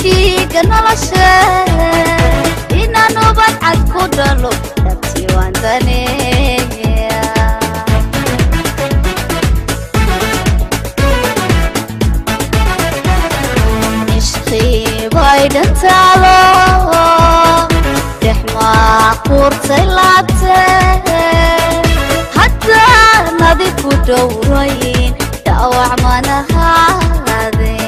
Dhiiga nolosha inaan ubad cad ku dhalo dhabtii waan daneeya. Ishqii bay dhantaalo dhex maaquurtay laabtee, haddaan adiku dhowrayn dhaawac manahaadeen.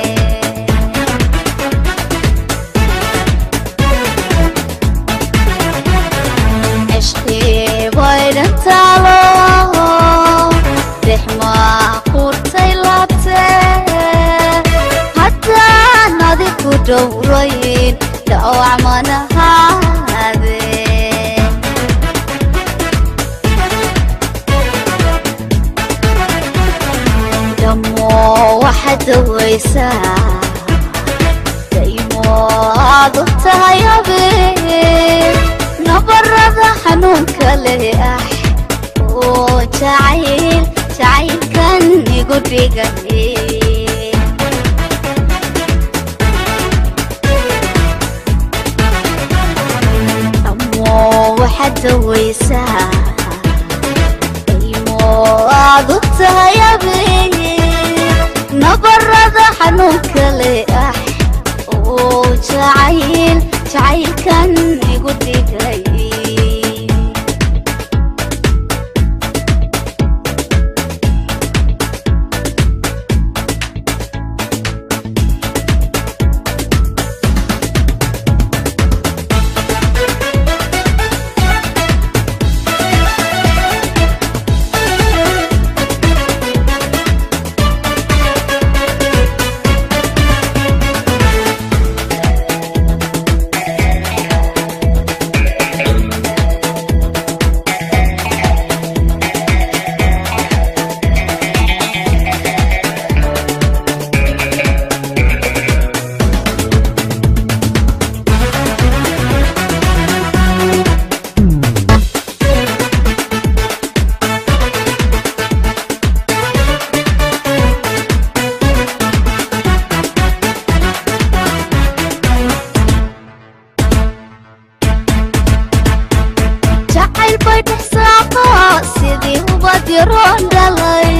Cishqii bay dhantaalo dhex maaquurtay laabtee, haddaan adiku dhowrayn dhaawac manahaadeen. Dhammoo waxaad dawaysaa daymo aad u tahay abeen nabarada xanuunka leh ah oo jacayl jacaylkan igu dhigay. Dhammoo waxaad dawaysaa daymo aad u tahay abeen nabarada xanuunka leh ah oo jacayl jacaylkan igu dhigay. Jacayl bay dhex saaqo sidii ubad yaroon dhalay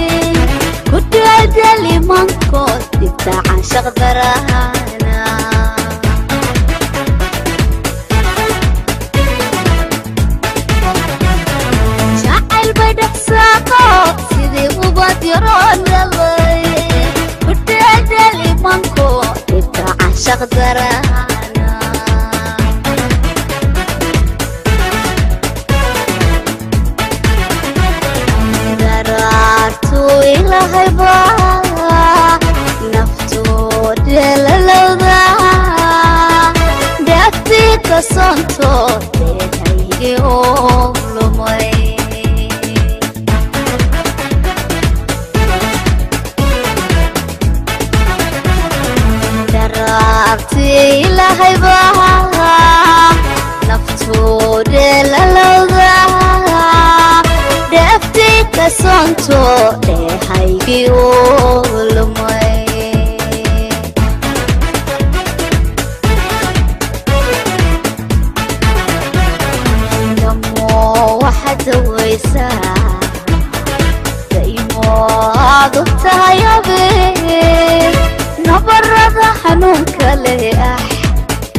ku dheeldhelimankood dhibta caanshaq darahana. Jacayl bay dhex saaqo sidii ubad yaroon dhalay ku dheeldhelimankood dhibta caanshaq darahana. Daraartu ilahayba naftu dheelalowda dheeftii ka soonto dheehaygi oo lumay. Daraarti ilahayba naftu dheelalowda dheeftii ka soonto dheehaygi oo lumay. Dhammoo waxaad dawaysaa daymo aad u tahay abeen nabarada xanuunka leh ah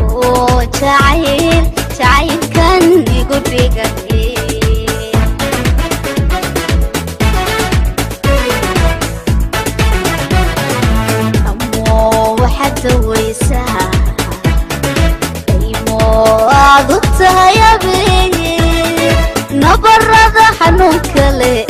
oo jacayl jacaylkan igu dhigay. Dhammoo waxaad dawaysaa daymo aad u tahay abeen nabarada xanuunka leh